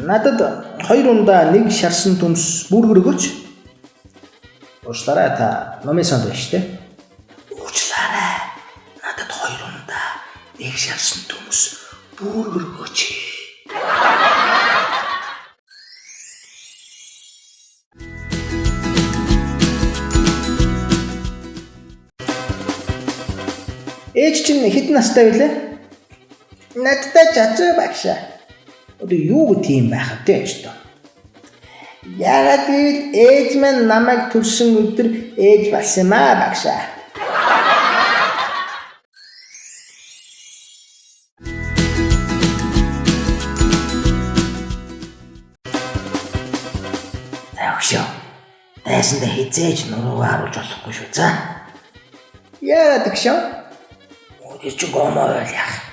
Надад хоёр ундаа нэг шарсан төмс бүргэр өгөөч. Уучлаарай, та номын санд байна шүү дээ. Уучлаарай. Надад хоёр ундаа нэг шарсан төмс бүргэр өгөөч. Ээж чинь хэдэн настай билээ? Надтай чацуу багшаа. Одоо юу гэх юм байх вэ ч тоо. Яагаад гэвэл ээж маань намайг төрсөн өдөр ээж болсон юм аа багшаа. За өгшөө. Дайсандаа хизээж нуруугаа харуулж болохгүй шүү. За. Яагаад өгшөө? Тэр чинь гомоо байл яах.